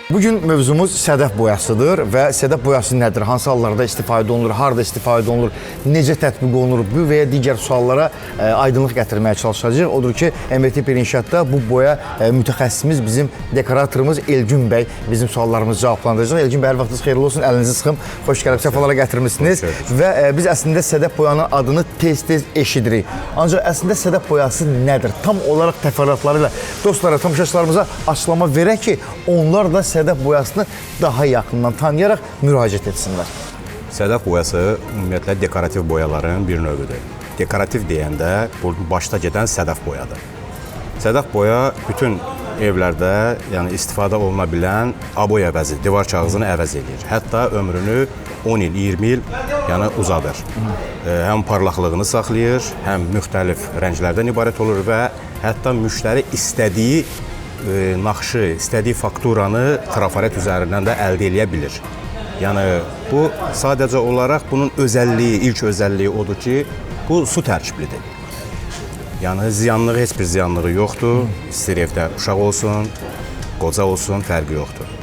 Bugün mövzumuz sədəf boyasıdır və sədəf boyası nədir? Hansı hallarda istifadə olunur, harda istifadə olunur, necə tətbiq olunur? Bu və ya digər suallara aydınlıq gətirməyə çalışacağıq. Odur ki, MRT İnşaatda bu boya mütəxəssisimiz, bizim dekoratorumuz Elgün bəy bizim suallarımızı cavablandıracaq. Elgün bəy, hər vaxtınız xeyirli olsun, əlinizi sıxım. Xoş gəlib, səfalara gətirmisiniz. Və biz əslində sədəf boyanın adını tez-tez eşidirik. Ancaq əslində sədəf boyası nədir? Tam olaraq təfərrüatları ilə dostlara, tamaşaçılarımıza açıqlama verək ki, onlar da sədəf boyasını daha yaxından tanıyaraq müraciət etsinlər. Sədəf boyası ümumiyyətlə dekorativ boyaların bir növüdür. Dekorativ deyəndə bu başda gedən sədəf boyadır. Sədəf boya bütün evlərdə, yəni istifadə oluna bilən aboy əvəzi, divar kağızını əvəz eləyir. Hətta ömrünü 10 il, 20 il, yəni uzadır. Həm parlaqlığını saxlayır, həm müxtəlif rənglərdən ibarət olur və hətta müştəri istədiyi naxşı, istədiyi fakturanı trafaret üzərindən də əldə eləyə bilir. Yəni bu sadəcə olaraq bunun özəlliyi, ilk özəlliyi odur ki, bu su tərkiblidir. Yəni ziyanlığı, heç bir ziyanlığı yoxdur. İstəyir evdə uşaq olsun, qoca olsun, fərqi yoxdur.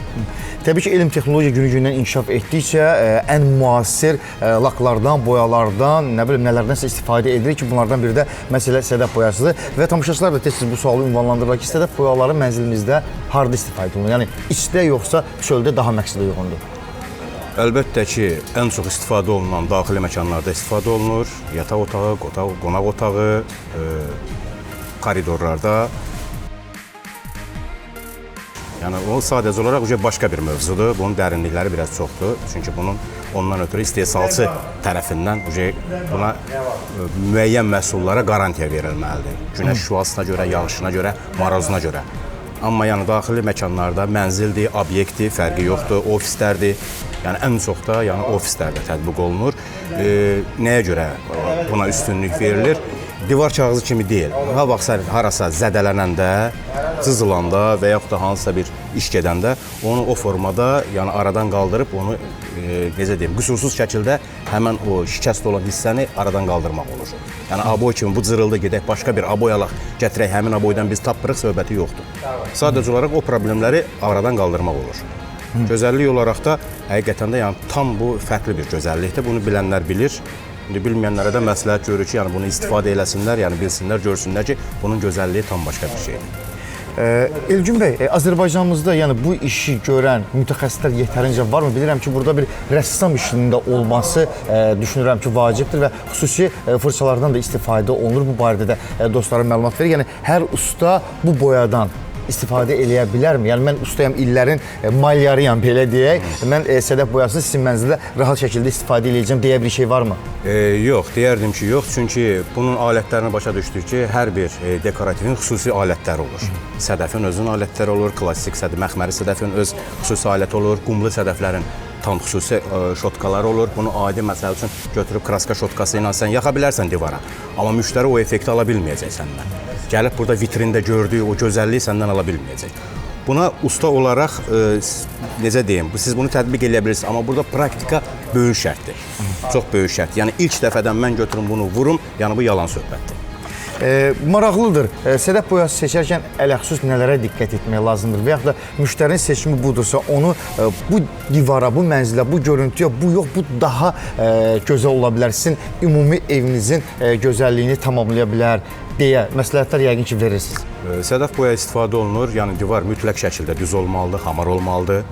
Təbii ki, elm texnologiya günü-gündən inkişaf etdikcə ən müasir laklardan, boyalardan, nə bilim nələrdənsə istifadə edirik ki, bunlardan biri də məsələ sədəf boyasıdır. Və tamaşaçılar da tez-tez bu sualı ünvanlandırırlar ki, sədəf boyaları mənzilimizdə harda istifadə olunur? Yəni içdə yoxsa çöldə daha məqsədə uyğundur? Əlbəttə ki, ən çox istifadə olunan daxili məkanlarda istifadə olunur. Yataq otağı, qonaq otağı, koridorlarda. Yəni o sadəcə olaraq başqa bir mövzudur. Bunun dərinlikləri biraz çoxdur. Çünki bunun ondan ötürü istehsalçı tərəfindən buna müəyyən məhsullara qarantiya verilməlidir. Günəş şüasına görə, yağışına görə, marozuna görə. Amma yəni daxili məkanlarda mənzildir, obyektdir, fərqi yoxdur, ofislərdir. Yəni ən çox da yəni ofislərdə tətbiq olunur. Nəyə görə buna üstünlük verilir? Divar kağızı kimi deyil. Ha vaxt sən harasa zədələnəndə, cızılanda və yaxud da hansısa bir iş gedəndə onu o formada, yəni aradan qaldırıb onu necə deyim, qüsursuz şəkildə həmən o şikəst olan hissəni aradan qaldırmaq olur. Yəni aboy kimi bu cırıldı, gedək başqa bir aboy alaq, gətirək, həmin aboydan biz tapmırıq söhbəti yoxdur. Sadəcə olaraq o problemləri aradan qaldırmaq olur. Gözəllik olaraq da həqiqətən də yəni tam bu fərqli bir gözəllikdir. Bunu bilənlər bilir. İndi bilməyənlərə də məsləhət görür ki, yəni bunu istifadə eləsinlər, yəni bilsinlər, görsünlər ki, bunun gözəlliyi tam başqa bir şeydir. Elgün bəy, Azərbaycanımızda yəni bu işi görən mütəxəssislər yetərincə varmı? Bilirəm ki, burada bir rəssam işinin də olması düşünürəm ki, vacibdir və xüsusi fırçalardan da istifadə olunur. Bu barədə də dostlarım məlumat verir. Yəni hər usta bu boyadan istifadə eləyə bilərmi? Yəni mən ustayam, illərin malyarıyam belə deyək. Mən sədəf boyasını sizin mənzildə rahat şəkildə istifadə eləyəcəm deyə bir şey varmı? Yox, deyərdim ki, yox. Çünki bunun alətlərini başa düşdük ki, hər bir dekorativin xüsusi alətləri olur. Sədəfin özünün alətləri olur, klassik sədəf, məxməri sədəfin öz xüsusi aləti olur, qumlu sədəflərin tam xüsusi şotkaları olur. Bunu adi məsəl üçün götürüb kraska şotkası ilə sən yaxa bilərsən divara. Amma müştəri o effekti ala bilməyəcək səndən. Gəlib burada vitrində gördüyü o gözəlliyi səndən ala bilməyəcək. Buna usta olaraq, necə deyim, siz bunu tətbiq eləyə bilirsiniz, amma burada praktika böyük şərtdir. Çox böyük şərt. Yəni ilk dəfədən mən götürüm bunu vurum, yəni bu yalan söhbətdir. Maraqlıdır. Sədəf boyası seçərkən ələxüsus nələrə diqqət etmək lazımdır? Və yaxud da müştərinin seçimi budursa, onu bu divara, bu mənzilə, bu görüntüyə, bu yox, bu daha gözəl ola bilər. Sizin ümumi evinizin gözəlliyini tamamlaya bilər deyə məsləhətlər yəqin ki, verirsiniz. Sədəf boya istifadə olunur. Yəni divar mütləq şəkildə düz olmalıdır, hamar olmalıdır.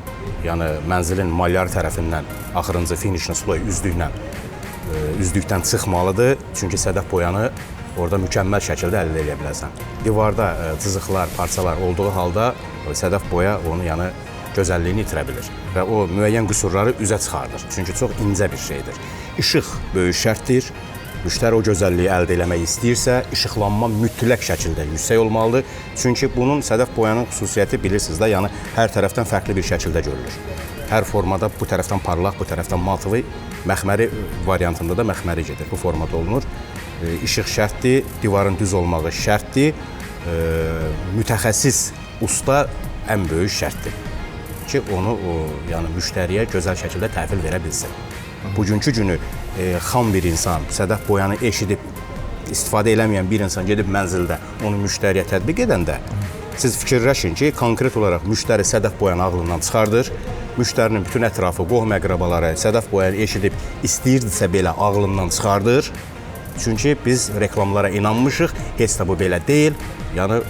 Yəni mənzilin malyar tərəfindən axırıncı finişin sloy üzlükdən çıxmalıdır. Çünki sədəf boyanı orada mükəmməl şəkildə əldə edə bilərsən. Divarda cızıqlar, parçalar olduğu halda sədəf boya onu yəni gözəlliyini itirə bilir və o müəyyən qüsurları üzə çıxardır. Çünki çox incə bir şeydir. İşıq böyük şərtdir. Müştəri o gözəlliyi əldə eləmək istəyirsə, işıqlanma mütləq şəkildə yüksək olmalıdır. Çünki bunun sədəf boyanın xüsusiyyəti bilirsiniz də, yəni hər tərəfdən fərqli bir şəkildə görülür. Hər formada bu tərəfdən parlaq, bu tərəfdən matılı, məxməri variantında da məxməri gedir. Bu formada olunur. İşıq şərtdir, divarın düz olmağı şərtdir, mütəxəssis usta ən böyük şərtdir ki, onu yəni müştəriyə gözəl şəkildə təhvil verə bilsin. Bugünkü günü xam bir insan, sədəf boyanı eşidib istifadə eləməyən bir insan gedib mənzildə onu müştəriyə tətbiq edəndə Siz fikirləşin ki, konkret olaraq müştəri sədəf boyanı ağlından çıxardır. Müştərinin bütün ətrafı, qohum əqrabaları sədəf boyanı eşidib istəyirdisə belə ağlından çıxardır. Çünki biz reklamlara inanmışıq, heç də bu belə deyil. Yəni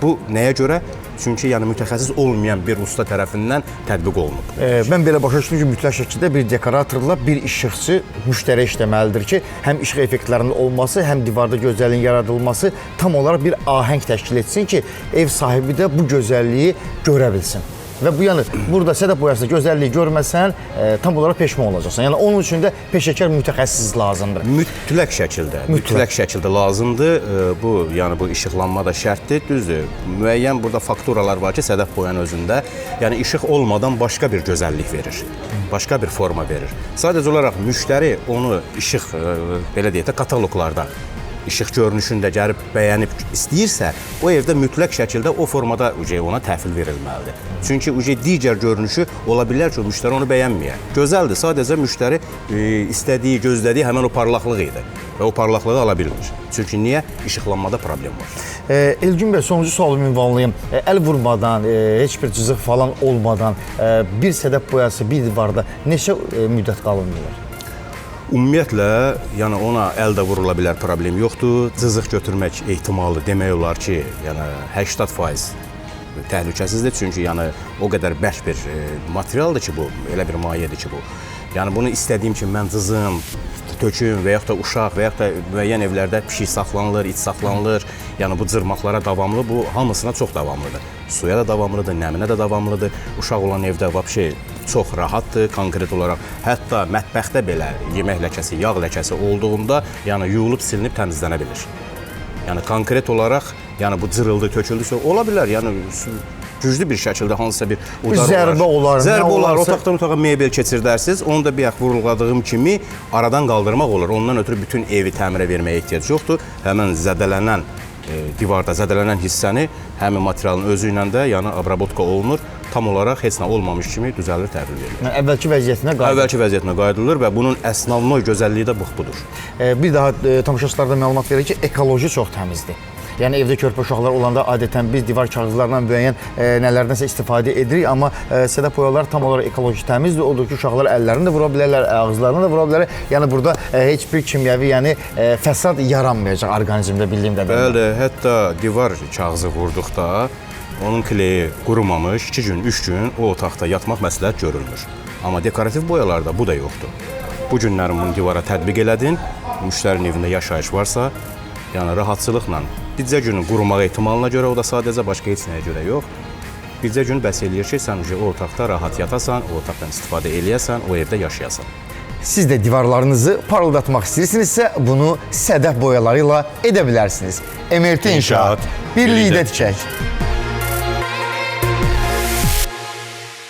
bu nəyə görə? Çünki yəni mütəxəssis olmayan bir usta tərəfindən tətbiq olunub. Mən belə başa düşdüm ki, mütləq şəkildə bir dekoratorla bir işıqçı müştərək işləməlidir ki, həm işıq effektlərinin olması, həm divarda gözəlliyin yaradılması tam olaraq bir ahəng təşkil etsin ki, ev sahibi də bu gözəlliyi görə bilsin. Və bu yəni burada sədəf boyasında gözəlliyi görməsən, tam olaraq peşman olacaqsan. Yəni onun üçün də peşəkar mütəxəssis lazımdır. Mütləq şəkildə, mütləq şəkildə lazımdır. Bu yəni bu işıqlanma da şərtdir. Düzdür. Müəyyən burada fakturalar var ki, sədəf boyanın özündə, yəni işıq olmadan başqa bir gözəllik verir. Başqa bir forma verir. Sadəcə olaraq müştəri onu işıq belə deyək də kataloqlarda işıq görünüşündə gəlib bəyənib istəyirsə, o evdə mütləq şəkildə o formada ona təhvil verilməlidir. Çünki digər görünüşü ola bilər ki, o müştəri onu bəyənməyə. Gözəldir, sadəcə müştəri istədiyi, gözlədiyi həmin o parlaqlıq idi və o parlaqlığı ala bilmir. Çünki niyə? İşıqlanmada problem var. Elgün bəy, sonuncu sualımı ünvanlayım. Əl vurmadan, heç bir cızıq falan olmadan bir sədəf boyası bir divarda neçə müddət qalınır? Ümumiyyətlə, yəni ona əl də vurula bilər, problem yoxdur. Cızıq götürmək ehtimalı demək olar ki, yəni 80% təhlükəsizdir. Çünki yəni o qədər bərk bir materialdır ki bu, elə bir mayedir ki bu. Yəni bunu istədiyim ki, mən cızım, töküm və yaxud da uşaq və yaxud da müəyyən evlərdə pişik saxlanılır, it saxlanılır. Yəni bu cırmaqlara davamlı, bu hamısına çox davamlıdır. Suya da davamlıdır, nəminə də davamlıdır. Uşaq olan evdə vəbşe çox rahatdır konkret olaraq. Hətta mətbəxdə belə yemək ləkəsi, yağ ləkəsi olduğunda, yəni yuyulub, silinib, təmizlənə bilir. Yəni konkret olaraq, yəni bu cırıldı, töküldüsə ola bilər. Yəni güclü bir şəkildə hansısa bir udar zərbə olar. Zərbə olar, otaqdan otağa mebel keçirdərsiniz. Onu da bayaq vurğuladığım kimi aradan qaldırmaq olur. Ondan ötürü bütün evi təmirə verməyə ehtiyac yoxdur. Həmin zədələnən divarda zədələnən hissəni həmin materialın özü ilə də yəni abrabotka olunur. Tam olaraq heç nə olmamış kimi düzəlir, təhvil verilir. Yəni, əvvəlki vəziyyətinə qayıdılır. Əvvəlki vəziyyətinə qayıdılır və bunun əsnavnoy gözəlliyi də budur. Bir daha tamaşaçılardan məlumat verir ki, ekoloji çox təmizdir. Yəni evdə körpə uşaqlar olanda adətən biz divar kağızlarından müəyyən nələrdənsə istifadə edirik, amma sədəf boyaları tam olaraq ekoloji təmizdir. Odur ki, uşaqlar əllərini də vura bilərlər, ağızlarını da vura bilərlər. Yəni burada heç bir kimyəvi, yəni fəsad yaranmayacaq orqanizmdə bildiyim qədərilə. Bəli, hətta divar kağızı vurduqda onun kleyi qurumamış 2 gün, 3 gün o otaqda yatmaq məsləhət görülmür. Amma dekorativ boyalarda bu da yoxdur. Bu günlərin bunu divara tətbiq elədin, müştərinin evində yaşayış varsa, yəni rahatçılıqla bircə günün qurumaq ehtimalına görə, o da sadəcə başqa heç nəyə görə yox. Bircə gün bəs eləyir ki, sən o otaqda rahat yatasan, o otaqdan istifadə eləyəsən, o evdə yaşayasan. Siz də divarlarınızı parıldatmaq istəyirsinizsə, bunu sədəf boyaları ilə edə bilərsiniz. MRT İnşaat, birlikdə tikək.